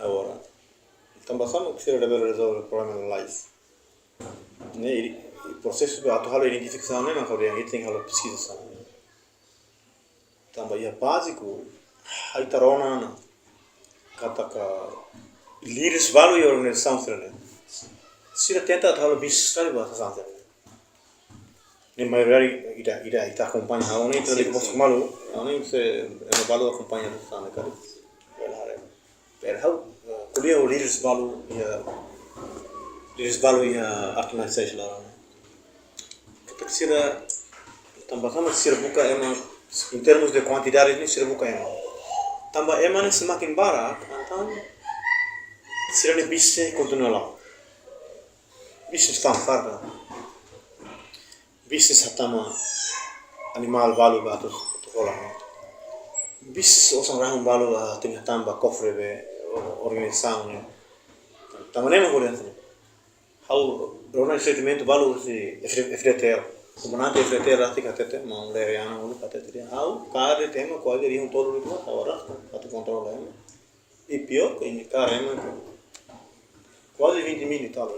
Agora, tanba sá mak sira labele rezolve problema life. Ne'e, i, i prosesu atu halo identifikasaun ne'e, mak ha'u dehan ita tenke halo peskiza. Tanba iha báziku, ita rona ona katak líderes balu iha organizasaun sira ne'e, sira tenta atu halo bisnis fali ba sasán sira ne'e. Ne'e maioria ida, ida, ita akompaña, ha'u ne'e ita Sin, liga bos sin. Malu, ha'u ne'e se, ema balu akompaña sasán ne'e karik. Bele haree. Pero ha'u, eh, ko'alia ho líderes balu iha, líderes balu iha arte marsiais laran. Katak sira, tanba sá mak sira buka ema, em termos de kuantidade ne'e sira buka ema. Tanba ema ne'e semakin barak, entaun sira-nia bisnis kontinua la'o. Bisnis fa'an farda. Bisnis hatama animál balu ba atu, atu hola. Bisnis osan rahun balu ba atu hatama ba kofre be o-, organizasaun ne'e. Tanba ne'e mak ko'alia hanesan ne'e. Ha'u rona sentimentu balu husi F-, F D T R. Komandante F D T R rasik hatete, maun Lere Ana uluk hatete dehan, ha'u kaer ema kuaze rihun tolu de'it mak ha'u arrasta atu kontrola ema. I piór ke imi kaer ema ke. Kuaze vinte mil e tal,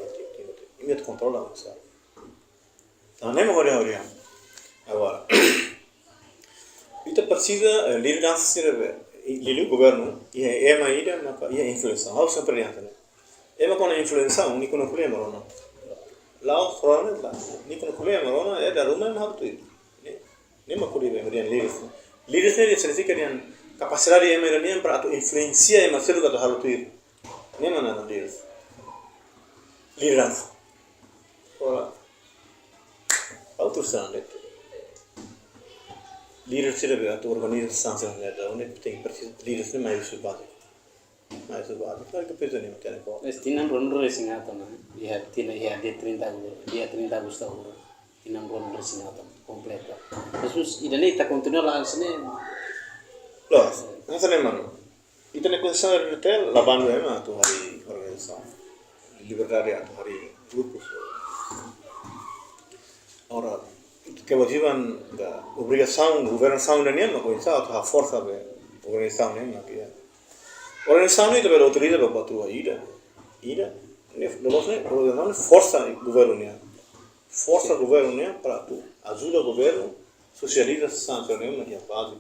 imi atu kontrola, mas, ah. Entaun, ne'e mak ha'u dehan, ha'u dehan. Agora, ita presiza, eh, lideransa sira be, i-, liuliu governu, iha ema ida maka iha influénsia. Ha'u sempre dehan ne'e. Ema kuandu influénsia, nia kunuku ema rona. La'ós rona, la. Nia kunuku ema rona, eh, dala ruma ema halo tuir. Ne'e, ne'e mak ha'u dehan, dehan líderes. Líderes ne'e signifika dehan kapasidade ema ida-ne'e para atu influensia ema seluk atu halo tuir. Ne'e mak naran líderes. Lideransa. Ora, ha'u terus terang de'it. Líder sira be atu organiza sasán sira ne'e, entaun ne'e tenke presiza líderes ne'e mai husi baze. Mai husi baze. Klaru ke presiza ne'e, tenke. Mas tinan ruanulu-resin-haat ona, iha tinan, iha dia trinta Agostu, dia trinta Agostu agora. Tinan ruanulu-resin-haat ona, kompleta. Mas, mas, ida-ne'e ita kontinua la'o hanesan ne'e? Loos, hanesan ne'e, mano. Ita-nia konstituisaun R D T L la bandu ema atu harii organizasaun. Liberdade atu harii grupus. Agora, kewajiban ka obrigasaun governasaun ida-ne'e mak oinsá atu haforsa be organizasaun ne'e mak iha. Organizasaun ne'e ita bele utiliza ba buat rua, ida. Ida, ne'e, loloos ne'e, organizasaun ne'e forsa governu nian. Forsa governu nian para atu ajuda governu sosializa sasán sira ne'e mak iha baze.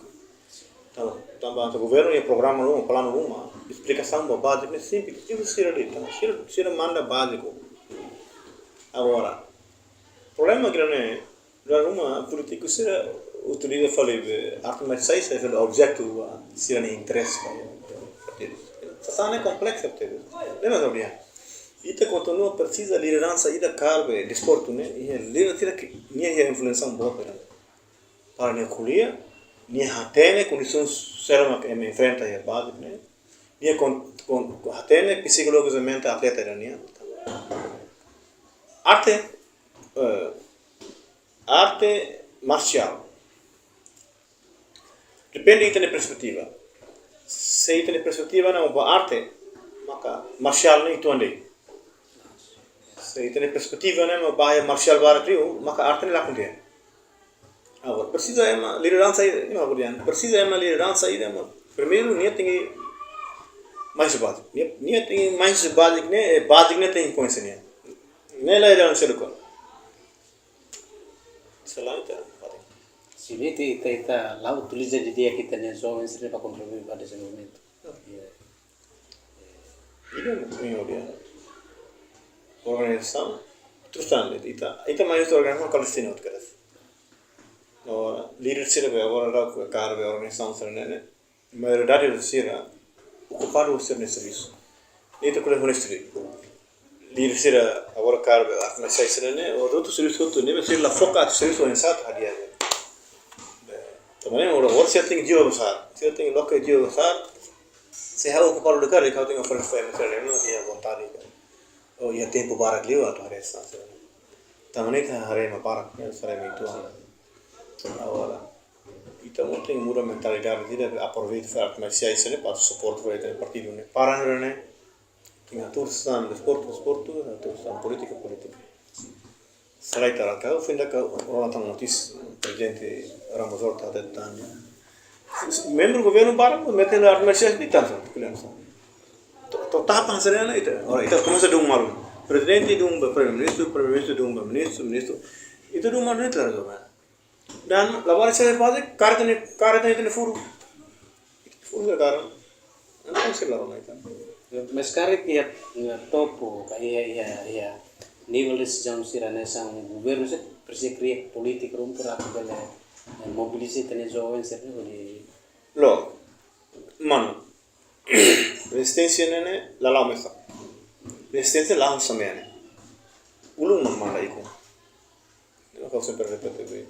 Entaun, tanba ita governu iha programa ruma, planu ruma, esplikasaun ba baze ne'e simples, simples sira de'it, entaun sira, sira manda baze. Agora, problema grande ne'e, dala ruma polítiku sira utiliza fali be arte marsiais, eh, fali objetu ba sira-nia interese ba partidu. Sasán ne'e kompleksu tebes. Lembra, Gabriel? Ita kontinua presiza lideransa ida kaer be desportu ne'e, iha líder sira ke nia iha influénsia boot ne'e. Para nia ko'alia, nia hatene kondisaun seluk mak ema enfrenta iha baze ne'e. Nia kon, kon, hatene psikolojikamente atleta ida-ne'e. Arte, eh, arte marsiál. Depende ita-nia perspetiva. Se ita-nia perspetiva ne'e ba arte, maka marsiál ne'e uitoan de'it. Se ita-nia perspetiva ne'e ba marsiál barak liu, maka arte ne'e lakon de'it. Agora, presiza ema lideransa ida, ema bolian. Presiza ema lideransa ida, ema. Primeiru, nia tenke mai husi baze. Nia, nia tenke mai husi baze ne'e, eh, baze ne'e tenke koñese nia. Ne'e la lideransa seluk. Selain itu, Fatih. Sini ita, ita, ita la utiliza didi'ak ita-nia joven sira para kontribui ba dezenvolvimentu. Iya. Ida, ida, ida. Organizasaun, terus terang, ita, ita mai husi organizasaun klandestina, atu kedas. No, líder sira be agora la kaer be organizasaun sira ne'e, ne'e. Maioridade sira okupadu ho sira-nia servisu. Ita ko'alia honestu de'it. Líder sira agora kaer be arte marsiais sira ne'e, o outro servisu hotu ne'e, sira la foka atu servisu oinsá atu hadi'a. Tanba ne'e, agora, agora sira tenke jiwa besar. Sira tenke loke jiwa besar. Se ha'u okupadu de'it karik, ha'u tenke oferese fali, mas sira ne'e, iha vontade. O iha tempu barak liu atu haree sasán sira. Tanba ne'e ita haree ema barak, ya, haree ema uitoan. Agora, ita mós tenke muda mentalidade, ita aproveita fali arte marsiais ne'e para suporta fali partidu ne'e. Para ne'e, tenke hatuur sasán desportu, desportu, hatuur sasán polítika, polítika. Selae tara ka, ohin ida ka rona tan notísia, Prezidente Ramos Horta hatete tan. Membru governu barak mete iha arte marsiais de'it tan, ko'alia hanesan. To'o, to'o tahapan hanesan ne'e ita. Agora, ita komesa duun malu. Prezidente duun ba Primeiru-Ministru, Primeiru-Ministru duun ba Ministru, Ministru. Ita duun malu ne'e klaru, kan? Dan labarik sira faze, karik ita-nia, karik ita-nia furu. Furu sira karik. Entaun sira la rona ita. Mas karik iha, iha topu, ka iha, iha, iha nivel desizaun sira hanesan governu sira presiza kria polítika ruma para atu bele, eh, mobiliza ita-nia joven sira ne'e hodi. Loos, mano. Rezisténsia ne'e, ne'e, la la'o mesak. Rezisténsia la'o hanesan ne'e. Ulun mak manda ikun. Ne'e ha'u sempre repete be.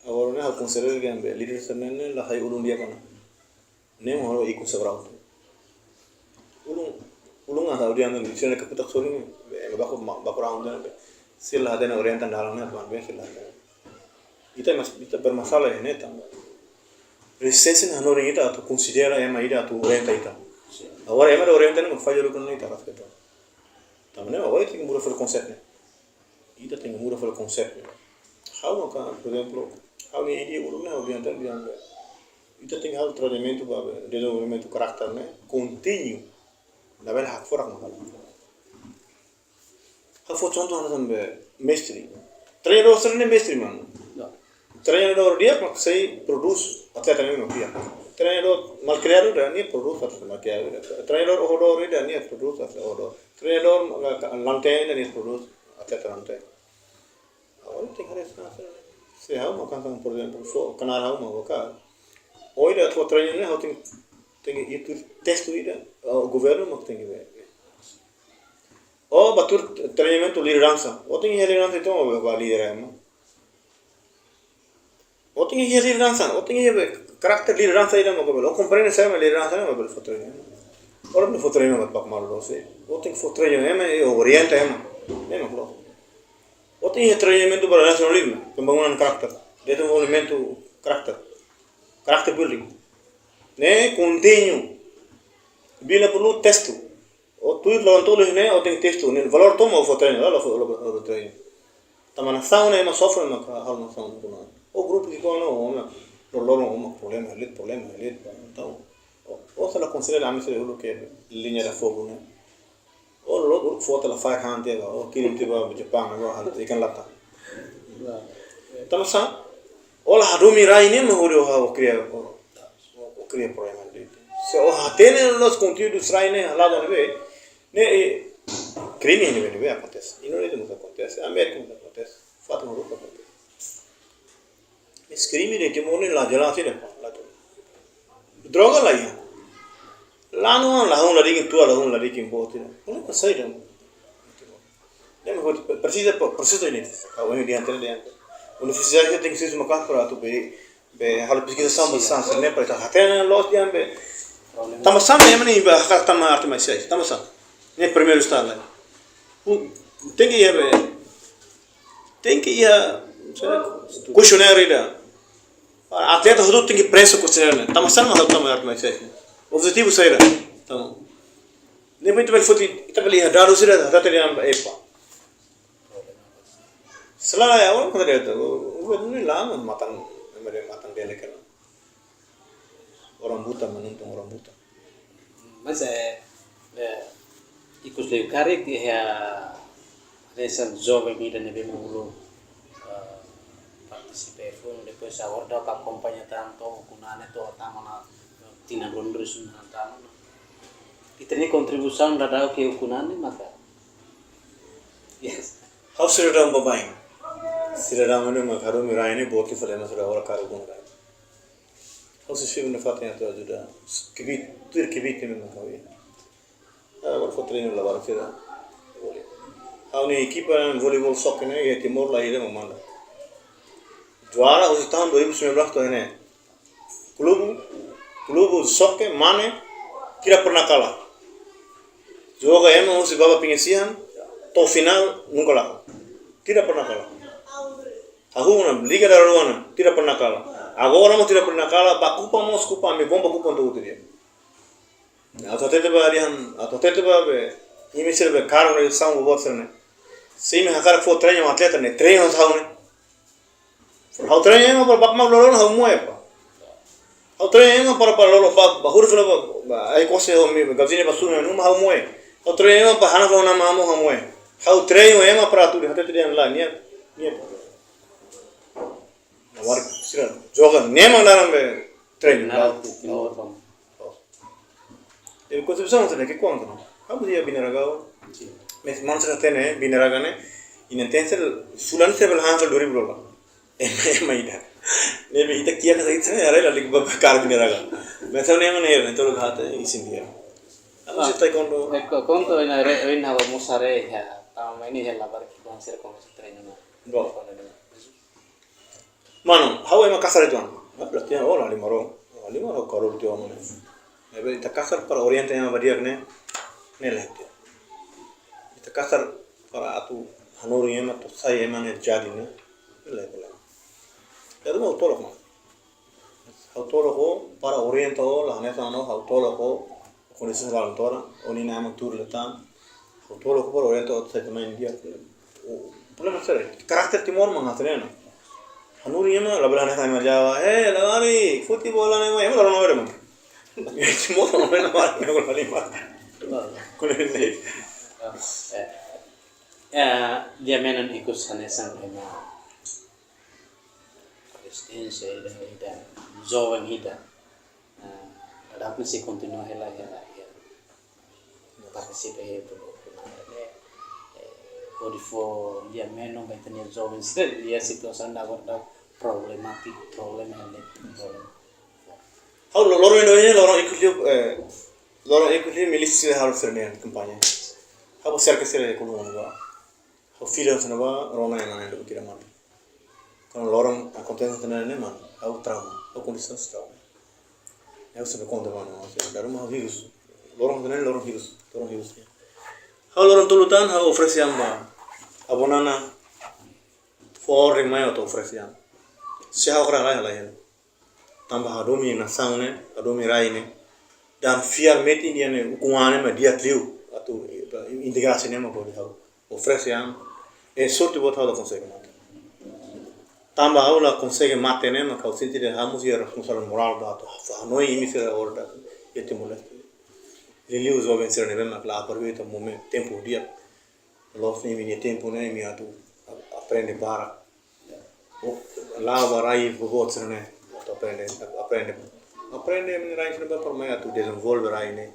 Agora ne'e ha'u konsidera dehan be líder sira ne'e, ne'e la iha ulun di'ak ona. Ne'e mak halo ikun seberang. Ulun, ulun atu ha'u dehan ne'e, sira ne'e kaputak sorin, be, baku, baku raun dehan be. Sira la hatene orienta dalan ne'e, tuan be, sira la hatene. Ita mas, ita bermasalah ne'e tanba rezisténsia ne'e hanorin ita atu konsidera ema ida atu orienta ita. Agora ema ida orienta ne'e mak falla uluk ne'e ita rasa ita. Tanba ne'e agora ita tenke muda fali konseitu ne'e. Ita tenke muda fali konseitu ne'e. Ha'u maka, por ezemplu, ha'u-nia ideia uluk ne'e, ha'u dehan tan, dehan be. Ita tenke halo tratamentu ba be, dezenvolvimentu karakter ne'e, kontinua. Labele hakfodak mak halo. Ha'u fó konta hanesan be mestre. Treinadór sira-ne'e mestre, mano. Ya. Treinadór di'ak mak sei prodús atleta ne'ebé mak di'ak. Treinadór malkriadu ida-ne'e prodús atleta malkriadu ida. Treinadór oho-dook ida-ne'e prodús atleta oho-dook. Treinadór, eh, lantein ida-ne'e prodús atleta lantein. Agora tenke haree hanesan ne'e. Se ha'u mak hanesan, por ezemplu, só knaar ha'u mak hakarak. Ó ida atu treinu ne'e, ha'u tenke, tenke iha testu ida, ó governu mak tenke ver. Ó bá tuur treinamentu lideransa. Ó tenke iha lideransa, entaun ó bá lidera ema. Ó tenke iha lideransa, ó tenke iha karakter lideransa ida mak ó bele. Ó komprende saida mak lideransa ne'e mak ó bele fó treinu. Ó la bele fó treinu ba, ba malu dosi. Ó tenke fó treinu ema, i orienta ema. Ne'e mak loos. Ó tenke iha treinamentu ba nasionalizmu, pembangunan karakter, dezenvolvimentu karakter, character building. Ne'e kontinu. Bila perlu testu. Ó tuir lawan tolu ne'e, ó tenke testu. Ne'e valór tomak ó fó treinu, la, la fó, la fó, la fó treinu. Tanba nasaun ne'e ema sofre, ema ka halo nasaun ne'e. Ó grupu ki'ik ona, ó ema loroloron, ó ema problema, elit, problema, elit. Entaun, ó, ó sei la konsege ami sira uluk ke liña de fogo ne'e. Ó loroloron fó tiha lafaek han tiha, ó kirim tiha ba Japaun, ó halo ikan lata. Tanba sá, ó la hadomi rai ne'e mak hodi ó, ó kria, ó, ó kria problema de'it. Se ó hatene loos konteúdu rai ne'e hala'o ne'ebé, ne'e, eh, krime ne'ebé, ne'ebé akontese. Indonézia mós akontese, Amérika mós akontese, fatin ruma akontese. Mas krime iha Timor ne'e la jelas ida, pá, la jelas. Droga la iha. Lanu la hun la dikin tua, la hun la dikin boot ida. Problema saida? Ne'e mak presiza, presiza ini. Kau ini diante, diante. Universidade tenke ser uma casa para tu be, be halo peskiza samba, samba, ne'e para ita hatene loos di'ak be. Tanba sá ema ne'e ba hakarak tama arte marsiais? Tanba sá? Ne'e primeiru estájiu. Hu-, tenke iha be, tenke iha, saida, questionário ida. Atleta hotu tenke preenxe questionário ne'e. Tanba sá mak halo tama arte marsiais? Objetivu saida? Tanba ne'e ita bele foti, ita bele iha dadus sira, ita bele iha, epa. Selae, agora mak ita dehan, o, o, o, ne'e la, matan, ne'e matan dele kan. Orang buta menuntun orang buta. Mas, eh, eh, ikus liu karik, eh, hanesan joven ida ne'ebé mak uluk, eh, partisipa foun, depois agora daudaun akompaña tan to'o ukun-an ne'e to'o tama ona, eh, tinan ruanulu-resin-ida tan ona. Ita-nia kontribuisaun daudaun ke ukun-an ne'e maka. Yes. Ha'u sidadaun baibain. Sidadaun ne'ebé mak hadomi rai ne'e, boot liu fali ema sira halo karik bom rai. Ha'u sei simu nafatin atu ajuda. Kbiit, tuir kbiit ne'ebé mak ha'u iha. Ah, agora fó treinu labarik sira. Ha'u-nia ekipa voleibol soccer ne'e iha Timor la iha ema manda. Juara husi tahun dua ribu sembilan belas to'o ne'e. Klube, klube soccer mane tidak pernah kalah. Joga ema husi baba pengisihan, to'o final nunka lakon. Tidak pernah kalah. Hahú ona, liga dalarua ona, tidak pernah kalah. Agora mós tidak pernah kalah, ba Kupang mós, Kupang ami bomba Kupang to'o últimu dia. Atu hatete ba dehan, atu hatete ba be, imi sira be karu ne'e saun buat sira ne'e. Se imi hakarak fó treinu atleta ne'e, treinu ha'u ne'e. Ha'u treinu ema para bá mak loroloron ha'u moe, pá. Ha'u treinu ema para, para loroloron bá, bá huri fila bá, bá, ai kose ho mi, gaviña bá sunu, numa ha'u moe. Ha'u treinu ema para hana fila nama ha'u moe. Ha'u treinu ema para atu dehan hatete dehan lae, nia, nia. Labarik sira joga ne'e mak naran be treinu. Naran, labarik. Ne'e kontribuisaun sira ke konta, no? Ha'u iha Binaraga. Sin. Mas mano sira hatene, Binaraga ne'e, inan tense, fulan sira bele han fali dua ribu dolar. Ema, ema ida. Ne'ebé ita kiak ka saida, sira ne'e arai la liga ba, ba karu Binaraga. Mas ha'u ne'e ema ne'e, ne'e tolu kata, isin dia. Ha'u, ah, sei taekwondo. Eh, ko-, konta ina re, ina ha'u mós haree, ya, tama mai ne'e, ya, labarik ki'ik-oan sira komesa treinu ona. Bo. Kono ne'e. Mano, ha'u ema kasar uitoan. Ha'u latihan, oh, la lima ro. La lima ro karu uitoan, mano. Ne'ebé ita kasar para orienta ema ba di'ak ne'e, ne'e laiha tiha. Ita kasar para atu hanorin ema, atu sai ema ne'e jadi ne'e, ne'e laiha problema. Jadi ha'u tolok, mano. Ha'u tolok ó para orienta ó, la hanesan ó, ha'u tolok ó, kondisaun kalan todan, ó-nia ema tuur liután. Ha'u tolok ó para orienta ó, sai tama ema di'ak. O problema sira, karakter Timor mak hanesan ne'e. Hanorin ema, labele hanesan ema Java, eh, labarik, futebol ne'e, ema, ema la rona ema. Timor mak ema la rona ema. Kone ne'e. Ah, eh. Eh, dia menon ikus hanesan ema rezisténsia ida, ida joven ida. Eh, ladún sei kontinua hela, hela, hela. Partisipa iha program ne'e, eh, hodi fó dia menon ba ita-nia joven sira iha situasaun agora daudaun problemátiku, problema ne'e, problema. Ha'u lo-, loron ida-ne'e, loron ikus liu, eh, loron ikus liu milísia halo sira-nia kampaña. Ha'u serka sira iha koluna ba. Ha'u fila hanesan ne'ebá, rona ema ne'e dok kira mate. Kuandu loron akontese hanesan ne'e, mano, ha'u trauma, ha'u kondisaun trauma. Ha'u sempre konta, mano, hanesan dala ruma ha'u hirus. Loron hanesan ne'e, loron hirus, loron hirus. Ha'u loron tolu tan, ha'u oferese an ba avó Nana, fó orden mai atu oferese an. Se ha'u hakarak halai, halai hela. Tanba hadomi nasaun ne'e, hadomi rai ne'e. Dehan fiar metin dehan ne'e ukun an ne'e mak di'ak liu, atu, eh, integrasi ne'e mak hodi ha'u oferese an. Eh, sorte boot ha'u la konsege mate. Tanba ha'u la konsege mate ne'e mak ha'u sente dehan ha'u mós iha responsabilidade morál ba atu hanoin imi sira agora iha Timor-Leste. Liuliu joven sira ne'ebé mak la aproveita momentu, tempu di'ak. Loos ne'e imi-nia tempu ne'e imi atu ap-, aprende barak. La'o ba rai boboot sira-ne'e, atu aprende, atu aprende. Aprende imi-nia rai sira-ne'e ba para mai atu dezenvolve rai ne'e.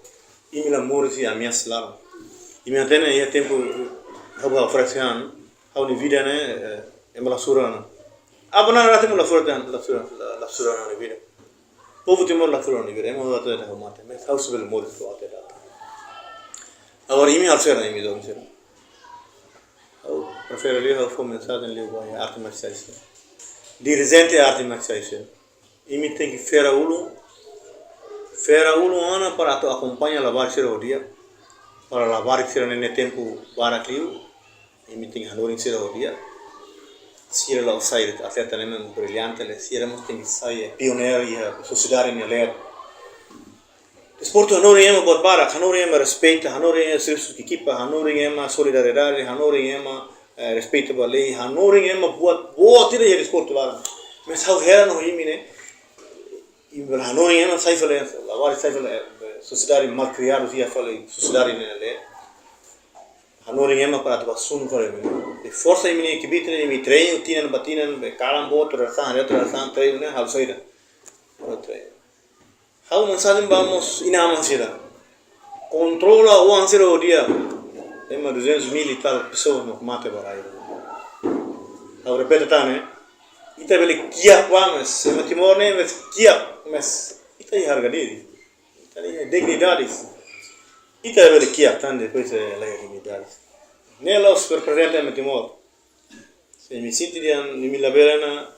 Imi la moris iha ameasa laran. Imi hatene iha tempu ha'u oferese an, ha'u-nia vida ne'e, eh, ema la sura ona. Avó Nana rate mós la sura tan, la sura, la, la sura ona nia vida. Povu Timor la sura ona nia vida, ema la sura tan ha'u mate. Mas ha'u sei bele moris to'o até data. Agora imi halo saida, imi joven sira? Ha'u prefere liu ha'u fó mensajen liu ba arte marsiais sira. Dirijente arte marsiais sira. Imi tenke fera ulun, fera ulun ona para atu akompaña labarik sira ho di'ak. Para labarik sira-ne'e nia tempu barak liu, imi tenke hanorin sira ho di'ak. Sira la'ós sai atleta ne'ebé brillante, sira mós tenke sai pioneiru iha sosiedade nia leet. Desportu hanorin ema buat barak, hanorin ema respeita, hanorin ema servisu ekipa, hanorin ema solidariedade, hanorin ema, eh, respeita ba lei, hanorin ema buat, buat ida iha desportu laran. Mas ha'u heran ho imi ne'e, imi hanorin ema sai fali, labarik sai fali, eh, sosiedade malkriadu, sai fali sosiedade ne'e ne'e. Hanorin ema para atu ba sunu fali imi. Esforsa imi-nia kbiit ne'e, imi treinu tinan ba tinan, be kalan boot, to'o dadeer-saan, to'o dadeer-saan treinu ne'e, halo saida? Halo treinu. Ha'u mensajen ba mós inan-aman sira. Kontrola oan sira ho di'ak. Ema duzentos mil e tal pessoas mak mate ba rai. Ha'u repete tan, eh. Ita bele kiak ba, mas ema Timor ne'e, mas kiak, mas ita iha harga diri. Ita iha dignidade. Ita bele kiak tan, depois, eh, la iha dignidade. Ne'e la'ós reprezenta ema Timor. Se imi sente dehan imi labele ona,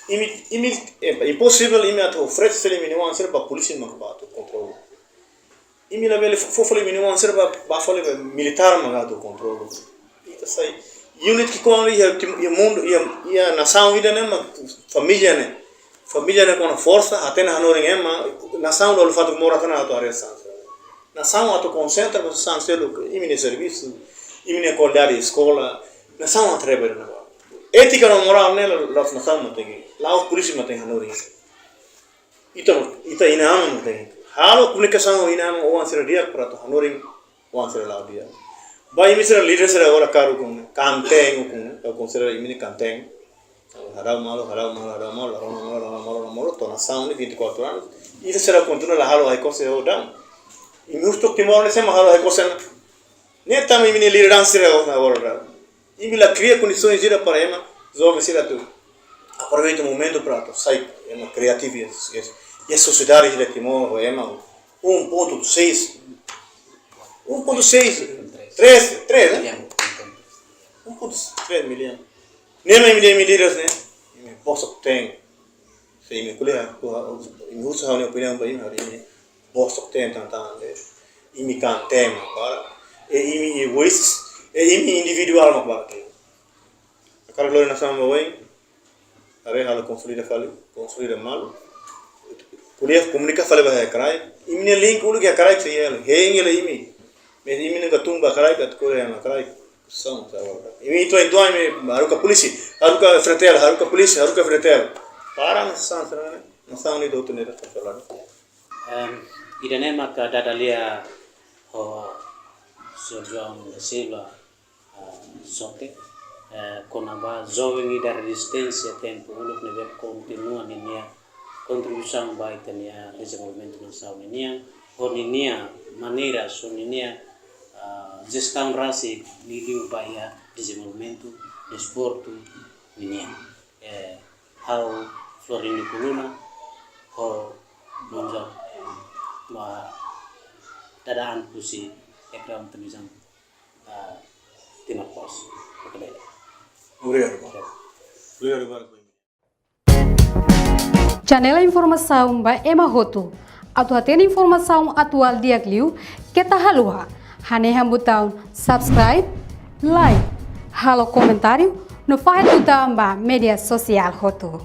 imi, imi, eh, imposivel imi atu oferese imi-nia oan sira ba polísia mak ba atu kontrola. Imi labele fó fali imi-nia oan sira ba, ba fali ba militár mak atu kontrola. Ita sai unit ki'ikoan iha tim-, iha mundu, iha, iha nasaun ida-ne'e mak família ne'e. Família ne'e kona forsa, hatene hanorin ema, nasaun la olfatuk mora tan atu haree sasán. Nasaun atu konsentra ba sasán seluk, imi-nia servisu, imi-nia kualidade eskola, nasaun atu rebe na. Étika no morál ne'e la'ós nasaun mak tenke, la'ós polísia mak tenke hanorin. Ita, ita inan-aman mak tenke. Halo komunikasaun ho inan-aman, oan sira di'ak para atu hanorin oan sira la'o di'ak. Ba imi sira líder sira agora karik ukun, kanten ukun, ha'u konsidera imi ne'e kanten. Hadau malu, hadau malu, hadau malu, hadau malu, hadau malu, hadau malu, to'o nasaun ne'e vinte e quatro anos. Ita sira kontinua la halo ai-kose ho daudaun. Imi husu Timor ne'e sé mak halo ai-kose ona. Ne'e tanba imi-nia lideransa sira agora daudaun. Imi la kria kondisoens sira para ema, joven sira atu aproveita momentu para atu sai ema kriativu iha, iha, iha sosiedade sira Timor, ho ema um ponto seis, um ponto seis, três, três, né? Um ponto três milhão. Ne'e mak imi-nia medidas, né? Imi bosok-teen. Se imi ko'alia, imi husu ha'u-nia opiniaun ba imi, ha'u dehan imi bosok-teen tan, tan, eh, imi kanten mak barak, eh, imi egoísta, eh, imi individuál mak barak. Hakarak lori nasaun ba oin, haree halo konsolida fali, konsolida malu. Ko'alia, komunika fali ba iha kraik. Imi-nia link uluk iha kraik sei hela, hein hela imi. Mas imi nunka tun ba kraik, atu ko'alia iha kraik. São, são. Imi tuan-tuan, imi haruka polísia, haruka FRETIL, haruka polísia, haruka FRETIL. Para nasaun sira-ne'e, nasaun ne'e doutór ne'e ta falando. Em, ida-ne'e maka dada lia ho señór João da Silva, ah, sote, eh, kona-ba joven ida rezisténsia tempu uluk ne'ebé kontinua ninia kontribuisaun ba ita-nia dezenvolvimentu nasaun ninian, ho ninia maneira, ho ninia, ah, jestaun rasik liuliu ba iha dezenvolvimentu desportu ninian. Eh, ha'u Florindo Coluna, ho nunja ba dada an husi ekran televizaun, ah, Timor Post. Oke. Obrigadu, irmaun. Obrigadu, irmaun. Janela informasaun ba ema hotu. Atu hatene informasaun atuál di'ak liu, keta haluha hanehan butaun subscribe, like, halo komentáriu, no fahe tutan ba média sosiál hotu.